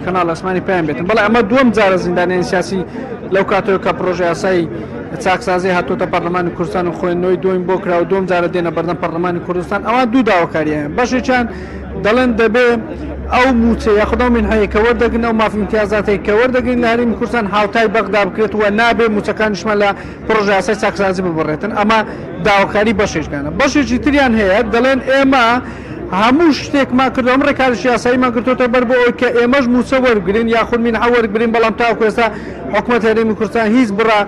کەناڵ ئاسمانی پەیام بێتن بەڵێ ئەمە دووەم جارە زیندانیانی سیاسی لەو کاتەوە کە پڕۆژە یاسای چاکسازی هاتووەتە پەرلەمانی کوردستان و خوێندنەوەی دووەمی بۆ کرا و دووەم جارە دێنە بەردەم پەرلەمانی کوردستان ئەوان دوو داواکاری هەیە بەشێکیان دەڵێن دەبێ ئەو موچە یاخود ئەو منحەیە کە وەردەگرن ئەو ماف ئیمتیازاتێک کە وەردەگرین لە هەرێمی کوردستان هاوتای بەغدا بکرێت و نابێ موچەکانیشمان لە پڕۆژە یاسای چاکسازی ببڕێتن ئەمە داواکاری بەشێکیانە بەشێکی تریان هەیە دەڵێن ئێمە هەموو شتێکمان کردووە، ئەم ڕێکارەشی یاساییمان گرتۆتە بەر بۆ ئەوەی کە ئێمەش مووچە وەربگرین یاخود مینحە وەربگرین، بەڵام تاوەکو ئێستا حکومەتی هەرێمی کوردستان هیچ بڕە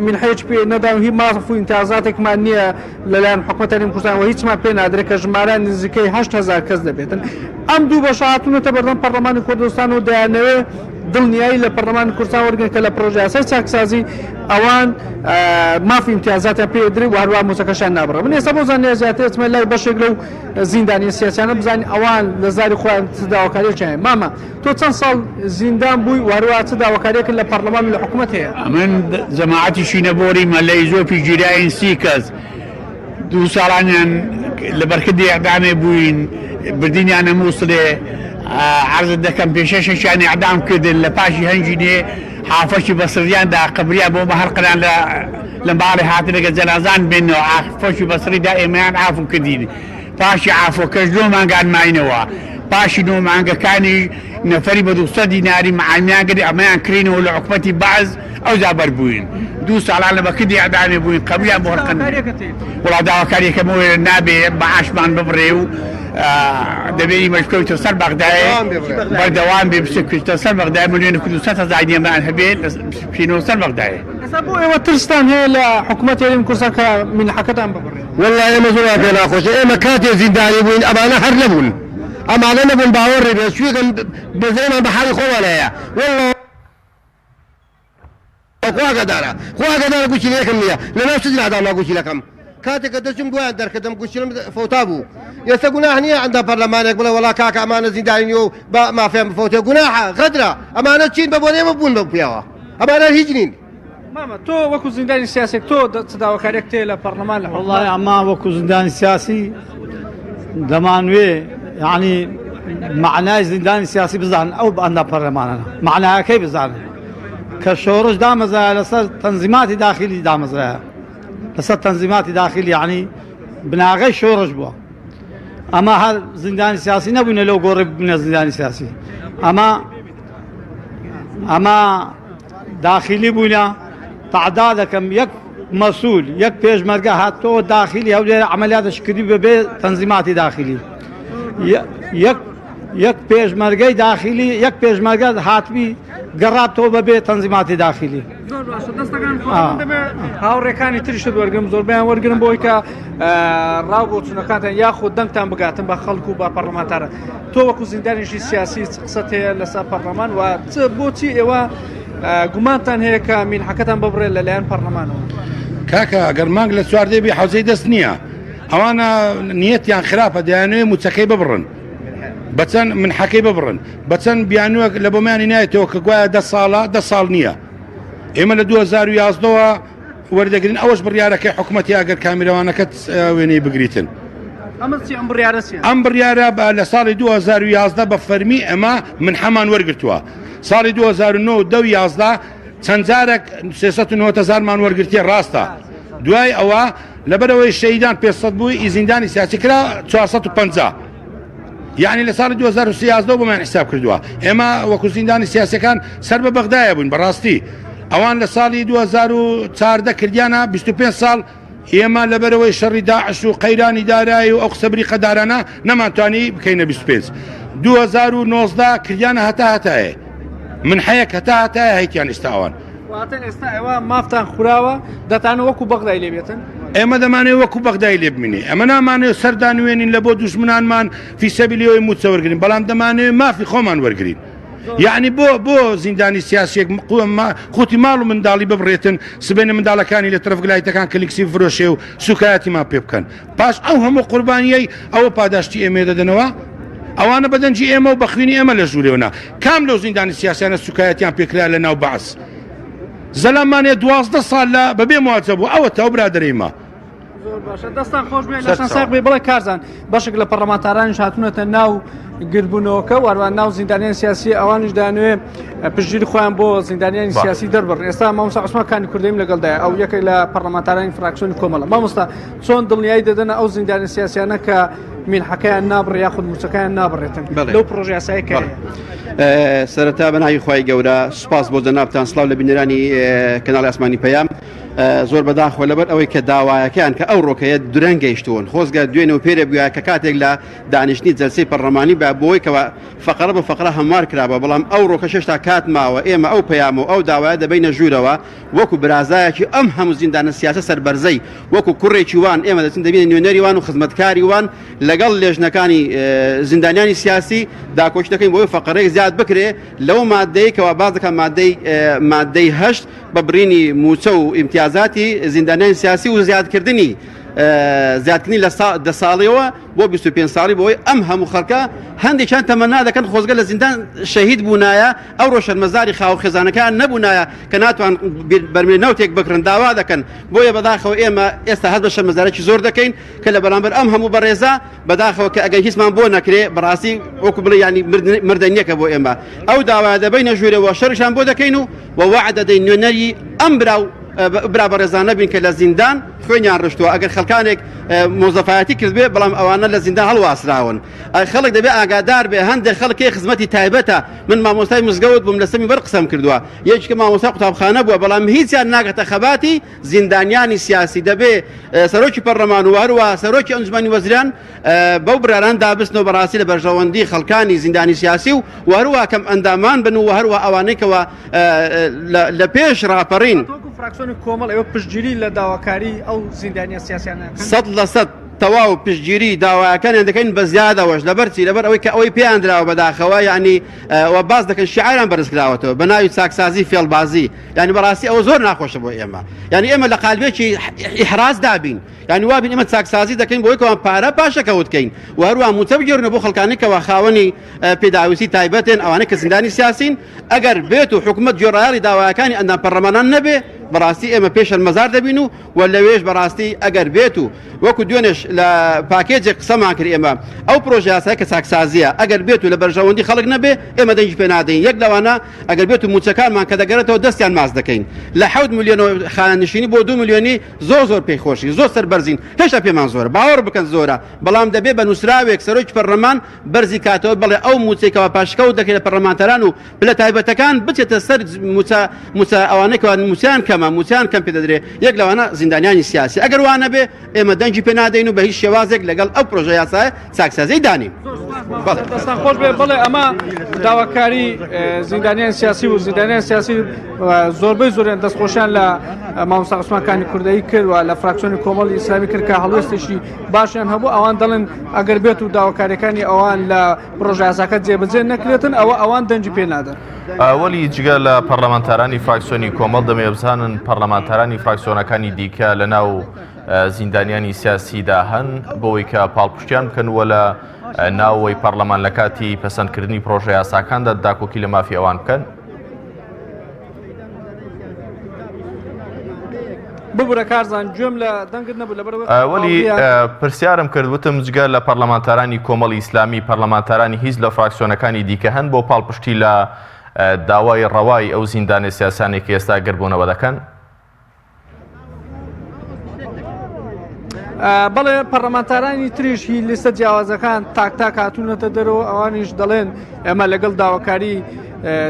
مینحەیەکی پێ نەداوین، هیچ ماف و ئیمتیازاتێکمان نییە لەلایەن حکومەتی هەرێمی کوردستان و هیچمان پێ نادرێت کە ژمارە نزیکەی 8000 کەس دەبێتن. ئەم دوو بەشە هاتوونەتە بەردەم پەرلەمانی کوردستان و دەیانەوێت دڵنیایی لە پەرلەمانی کوردستان وەرگرن کە لە پرۆژە یاسای چاکسازی ئەوان مافی ئیمتیازاتیان پێ درێ و هەروە موچەکەشیان نابڕێ. من ئێستا بۆ زانیاری زیاتر ئەچمە لای بەشێک لەو زیندانیە سیاسیانە بزانین ئەوان لە زاری خۆیان چ داواکاریەکیان هەیە. مامە تۆ چەند ساڵ زیندان بووی و هەروەها چ داواکاریەکت لە پەرلەمان و لە حکومەت هەیە؟ ئەمن جەماعەتی شینەبۆریمە لە ئیزۆپی گیراین سی کەس دوو ساڵانیان لە بەرکردی ئیعدامێ بووین بردینیانە مووسڵێ عەرزت دەکەم پێشەشێکیان ئیعدام کردن لە پاشی هەنگینێ حافەکی بەسریان دا قبریان بۆ بە هەر قران لە لە ماڵێ هاتنەگە جەنازان بێنەوە ئافەکی بەسری دا ئێمەیان عافو کردین پاشی عافۆکەش نۆ مانگان ماینەوە پاشی نۆ مانگەکانی نەفەری بە 200 دیناری معامیان کرد ئەمەیان کرینەوە لە حکومەتی بەعس ئەوجا بەربووین دوو ساڵان لە بەکردی ئەدامێ بووین قەبریان بۆ هەرقەن وڵا داواکاریەکەم ئەوەیە نابێ معاشمان ببڕێ و دەبێ ئیمەش بکەویتە سەر بەغدایێ بەردەوام بێ بچێتە سەر بەغدای ملیۆن و 200 هەزار نیەمان هەبێ بچینەوە سەر بەغدایێ. ئێستا بۆ ئێوە ترستان هەیە لە حکومەتی هەرێمی کوردستان کە مینحەکەتان ببڕێ؟ وەڵا ئێمە زۆرمان پێ ناخۆشە ئێمە کاتێ زیندانی بووین ئەمانە هەر نەبوون ئەمانە نەبوون باوەڕی بێ سوێکم بەزەیمان بە حاڵی خۆمان هەیە وەڵا خوا ئاگادارە خوا ئاگادارە گورچیلەیەکم نییە لەناو سجن ئاداما گورچیلەکەم کاتێک کە دەچوم بۆیان دەرکردم گورچیلم فەوتا بوو ئێستا گوناح نییە ئەندام پەرلەمانێک بڵێ وەڵا کاکە ئەمانە زیندانی نییە و با مافیان بفەوتێ گوناحە غەدرە ئەمانە چین بە بۆنەی ئێمە بوون بە پیاوە ئەمانە هیچ نین. مامە تۆ وەکو زیندانی سیاسێک تۆ چ داواکاریەک تێ لە پەرلەمان لە وەڵای ئەما وەکو زیندانی سیاسی دەمانوێ یعنی معنای زیندانی سیاسی بزانن ئەو ئەندا پەرلەمانە معناکەی بزانن کە شۆڕش دامەزرایە لەسەر تەنزیماتی داخلی دامەزرایە لەسەر تەنزیماتی داخلی یعنی بناغەی شۆڕش بووە ئەمە هەر زیندانی سیاسی نەبووینە لەو گۆڕی بنە زیندانی سیاسی ئەمە ئەمە داخلی بووینە تعدا دەکەم یەک مەسول یەک پێشمەرگە هاتۆ داخلی هەولێر عملیاتش کردی بەبێ تەنزیماتی داخلی یەک یەک پێشمەرگەی داخلی یەک پێشمەرگە هاتبی گەڕابتەوە بەبێ تەنزیماتی داخلی. زۆر باشە دەستەکان هاوڕێکانی تریشت وەرگم زۆربیان وەرگرم بۆی کە ڕاو بۆچوونەکانتان یاخود دەنگتان بگاتن بە خەڵک و بە پەرلەمانتارە تۆ وەکو زیندانیشی سیاسی چ قسەت هەیە لەسەر پەرلەمان و چ بۆچی ئێوە گومانتان هەیە کە مینحەکەتان ببڕێت لەلایەن پەرلەمانەوە؟ کاکە ئەگەر مانگ لە چواردەی بی حەوزەی دەست نییە ئەوانە نیەتیان خراپە دەیانەوێ موچەکەی ببڕن بەچەند من حەکەی ببڕن بەچەند بیانوەک لە بۆمانی نایەتەوە کە گوایە دە ساڵە دە ساڵ نییە ئێمە لە 2011ەوە وەردەگرن ئەوەش بڕیارەکەی حکومەتی ئەگەر کامیرەوانەکەت وێنەی بگریتن. ئەم بڕیارە بە لە ساڵی 2011 بە فەرمی ئەمە من حەمان وەرگتووە ساڵی 2009 دە و 11 چەند جارێک 390 هزارمان وەرگرتیە ڕاستە دوای ئەوە لەبەرەوەی شەیدان 500 بووی ئی زیندانی سیاسی کرا 450 یعنی لە ساڵی 2013 بۆمان حساب کردووە ئێمە وەکو زیندانی سیاسەکان سەر بە بەغدایە بووین بەڕاستی ئەوان لە ساڵی 2014 کردیانە 25 ساڵ ئێمە لەبەرەوەی شەڕی داعش و قەیرانی دارایی و ئەو قسە بریقەدارانە نەمانتوانی بکەینە 25 2019 کردیانە هەتا هەتایە من حەیەک هەتا هەتایە هەیتیان ئێستا ئەوان. واتە ئێستا ئێوە مافتان خوراوە دەتانە وەکو بەغدای لێ بێتن؟ ئێمە دەمانەوێت وەکو بەغدای لێ بمینێ ئەمە نامانەوێت سەردانوێنین لە بۆ دوژمنانمان فی سەبیلی ئەوەی مووچە وەرگرین بەڵام دەمانەوێت مافی خۆمان وەرگرین یعنی بۆ بۆ زیندانی سیاسیەک قوتی ماڵ و منداڵی ببڕێتن سبێنە منداڵەکانی لە ترەف گلایتەکان کلکسی فرۆشێ و سوکایەتیمان پێ بکەن پاش ئەو هەموو قوربانیەی ئەوە پاداشتی ئێمە دەدەنەوە ئەوانە بەدەنجی ئێمە و بەخوێنی ئێمە لە ژوورێونا کام لەو زیندانی سیاسیانە سوکایەتیان پێکرا لە ناو بەعس زەلامانێ 12 ساڵ لە بەبێ مواجە بوو ئەوە تاو برادەرەی ما. باشە دەستان خۆش بێ لەشان ساغ بێ بڵێ کارزان بەشێک لە پەرلەمانتارانیش هاتوونەتە ناو گردبوونەوەکە و هەروەها ناو زیندانیان سیاسی ئەوانیش دەیانەوێ پشتگیری خۆیان بۆ زیندانیانی سیاسی دەربڕن ئێستا مامۆستا عوسمان کانی کوردیم لەگەڵدایە ئەو یەکێک لە پەرلەمانتارانی فراکسیۆنی کۆمەڵە مامۆستا چۆن دڵنیایی دەدەنە ئەو زیندانی سیاسیانە کە مینحەکەیان نابڕێ یاخود مووچەکەیان نابڕێتن لەو پرۆژە یاسایە کە سەرەتا بە ناوی خوای گەورە سوپاس بۆ جەنابتان سڵاو لە بینەرانی کەناڵی ئاسمانی پەیام زۆر بەداخەوە لەبەر ئەوەی کە داوایەکەیان کە ئەو ڕۆکەیە درەنگ گەیشتوون خۆزگە دوێنێ و پێرێ بووە کە کاتێک لە دانیشتنی جەلسەی پەرلەمانی بە بۆی کەەوە فقرە بە فقرە هەموار کرابە بەڵام ئەو ڕۆکە شێشتا کات ماوە ئێمە ئەو پەیام و ئەو داوایە دەبینە ژوورەوە وەکو برازایەکی ئەم هەموو زیندانە سیاسە سەربەرزەی وەکو کوڕێکی وان ئێمە دەچین دەبینە نوێنەری وان و خزمەتکاری وان لەگەڵ لێژنەکانی زیندانیانی سیاسی داکۆکی دەکەین بۆی فقرەیەک زیاد بکرێ لەو مادەی کەوا باز دەکات مادەی مادەی هەشت بە بڕینی مووچە و ئیمتیازاتی زیندانیانی سیاسی و زیادکردنی زیادکردنی لە دە ساڵیەوە بۆ 25 ساڵی بۆی ئەم هەموو خەڵکە هەندێکیان تەمەنا دەکەن خۆزگە لە زیندان شەهید بوونایە ئەو ڕۆ شەرمەزاری خاو خێزانەکان نەبوونایە کە ناتوان بەرمێ نەوتێک بکڕن داوا دەکەن بۆیە بەداخەوە ئێمە ئێستا هەست بە شەرمەزارێکی زۆر دەکەین کە لە بەرامبەر ئەم هەموو بەڕێزە بەداخەوە کە ئەگەر هیچمان بۆ نەکرێ بەڕاستی وەکو بڵێ یانی مردنیەکە بۆ ئێمە ئەو داوایە دەبەینە ژوورەوە شەڕیشان بۆ دەکەین و و وەعد دەدەین نوێنەری ئەم برا و برا بەڕێزانە بین کە لە زیندان خوێنیان ڕشتووە ئەگەر خەڵکانێک مۆزەفایەتی کردبێ بەڵام ئەوانە لە زیندان هەڵواسراون خەڵک دەبێ ئاگادار بێ هەندێک خەڵکی خزمەتی تایبەتە من مامۆستای مزگەوت بووم لە سەمی بەر قسەم کردووە یەکێکە مامۆستا قوتابخانە بووە بەڵام هیچیان ناگەتە خەباتی زیندانیانی سیاسی دەبێ سەرۆکی پەرلەمان و هەروە سەرۆکی ئەنجومەنی وەزیران بەو براران دابستنەوە بەڕاستی لە بەرژەوەندی خەڵکانی زیندانی سیاسی و وهروە کەم ئەندامان بن و هەروە ئەوانەی کەەوە لە پێش ڕاپەڕین فراکسیۆنی کۆمەڵ ئێوە پشتگیری لە داواکاری ئەو زیندانیە سیاسیانە 100% تەواو پشتگیری داواکانیان دەکەین بە زیادەوەش لەبەرچی لەبەر ئەوەی کە ئەوەی پێیان دراوە بەداخەوە یعنی و باز دەکەن شعاران بەرزکراوەتەوە بە ناوی چاکسازی فێڵبازی یعنی بەڕاستی ئەوە زۆر ناخۆشە بۆ ئێمە یعنی ئێمە لە قالبێکی ئیحراز دابین یعنی وابین ئێمە چاکسازی دەکەین بۆی کەوا پارە پاشەکەوت کەین و هەروە موچە بگێرنە بۆ خەڵکانی کەوا خاوەنی پێداویستی تایبەتن ئەوانە کە زیندانی سیاسین ئەگەر بێت و حکوومەت گوێڕایەڵی داواکانی ئەندام پەرلەمانان نەبێ بەڕاستی ئێمە پێ شەرمەزار دەبین و و لەوێش بەڕاستی ئەگەر بێت و وەکو دوێنێش لە پاکێجێک قسەمان کرد ئێمە ئەو پرۆژە یاسای کە چاکسازیە ئەگەر بێت و لە بەرژەوەندی خەڵک نەبێ ئێمە دەنگی پێ نادەین یەک لەوانە ئەگەر بێت و موچەکانمان کە دەگەرێتەوە دەستیان ماس دەکەین لە حەوت ملیۆن خانەنشینی بۆ دو ملیۆنی زۆر زۆر پێی خۆشی زۆر سەربەرزین هێشتا پێمان زۆرە باوەڕ بکەن زۆرە بەڵام دەبێ بە نووسراوێک سەرۆکی پەرلەمان بەرزی کاتەوە بەڵێ ئەو موچەی کەوا پاشکەوت دەکرێت لە پەرلەمانتاران و پلە تایبەتەکان بچێتە سەر موچە موچە ئەوانەی کەوا موچەیان کەمە موچەیان کەم پێ دەدرێ یەک لەوانە زیندانیانی سیاسی ئەگەر وا نەبێ ئێمە دەنگی پێ نادەین و بە هیچ شێوازێک لەگەڵ ئەو پرۆژە یاسایە چاکسازی دانین. دەستان خۆش بێ بەڵێ ئەمە داواکاری زیندانیان سیاسی و زیندانیان سیاسی زۆربەی زۆریان دەستخۆشیان لە مامۆستا عوسمان کانی کوردایی کرد و لە فراکسیۆنی کۆمەڵی ئیسلامی کرد کە هەڵوێستێکی باشیان هەبوو ئەوان دەڵێن ئەگەر بێت و داواکاریەکانی ئەوان لە پرۆژەیاساکە جێبەجێ نەکرێتن ئەوە ئەوان دەنگی پێ نادەن. وەلی جگە لە پەرلەمانتارانی فراکسیۆنی کۆمەڵ دەمەوێت بزانن پەرلەمانتارانی فراکسیۆنەکانی دیکە لە ناو زیندانیانی سیاسیدا هەن بۆی کە پاڵپشتیان بکەن وە لە ناوەوەی پەرلەمان لە کاتی پەسەندکردنی پرۆژە یاساکاندا داکۆکی لە مافی ئەوان بکەن؟ ببورە کارزان گوێم لە دەنگت نەبوو لەبەرەوەی وەلی پرسیارم کرد وتم جگە لە پەرلەمانتارانی کۆمەڵی ئیسلامی پەرلەمانتارانی هیچ لە فراکسیۆنەکانی دیکە هەن بۆ پاڵپشتی لە داوای ڕەوای ئەو زیندانە سیاسانێک ئێستا گردبوونەوە دەکەن؟ بەڵێ پەرلەمانتارانی تریش هی لیستە جیاوازەکان تاک تاک هاتوونەتە دەرەوە ئەوانیش دەڵێن ئێمە لەگەڵ داواکاری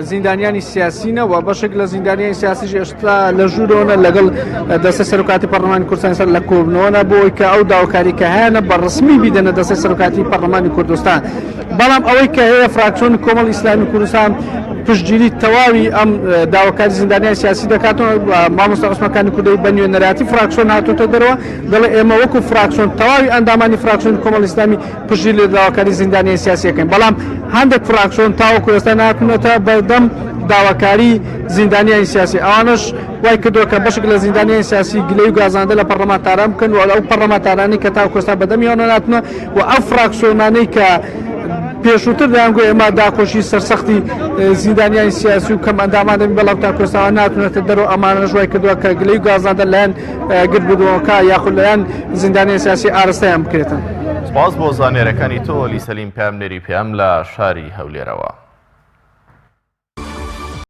زیندانیانی سیاسینەوە بەشێک لە زیندانیانی سیاسیش ئێستا لە ژوورەوەە لەگەڵ دەستە سەرۆکاتی پەرلەمانی کوردستان سەر لە کۆبنەوەە بۆی کە ئەو داواکاری کە هەیەە بە ڕسمی بیدەنە دەستە سەرۆکاتی پەرلەمانی کوردستان بەڵام ئەوەی کە هەیە فراکسیۆن کۆمەڵ ئیسلامی کوردستان پشتگیری تەواوی ئەم داواکاری زیندانیانی سیاسی دەکات و مامۆستا عوسمان کانی کوردەی بە نوێنەرایەتی فراکسیۆن هاتووەتە دەرەوە دەڵێ ئێمە وەکو فراکسیۆن تەواوی ئەندامانی فراکسیۆنی کۆمەڵی ئیسلامی پشتگیری لە داواکاری زیندانیانی سیاسی ئەکەین بەڵام هەندێک فراکسیۆن تاوەکو ئێستا ناتونەتە بەردەم داواکاری زیندانیانی سیاسی ئەوانەش وای کردووە کە بەشێک لە زیندانیانی سیاسی گلەی و گازاندە لە پەرلەمانتاران بکەن و ئەو پەرلەمانتارانەی کە تاوەکو ئێستا بەدەمیانەوە ناتونە و ئەو فراکسیۆنانەی کە. پێشووتر دەیانگوت ئێمە داکۆکی سەرسەختی زیندانیانی سیاسی و کەم ئەندامان دەبین، بەڵام تا کوێستاوە ناتونەتە دەرەوە، ئەمانەش وای کردووە کە گلەی و گازاندە لایەن گردبوونەوەکە یاخود لایەن زیندانیانی سیاسی ئارەستەیان بکرێتن. سپاس بۆ زانیاریەکانی تۆ عەلی سەلیم پەیامنێری پەیام لە شاری هەولێرەوە.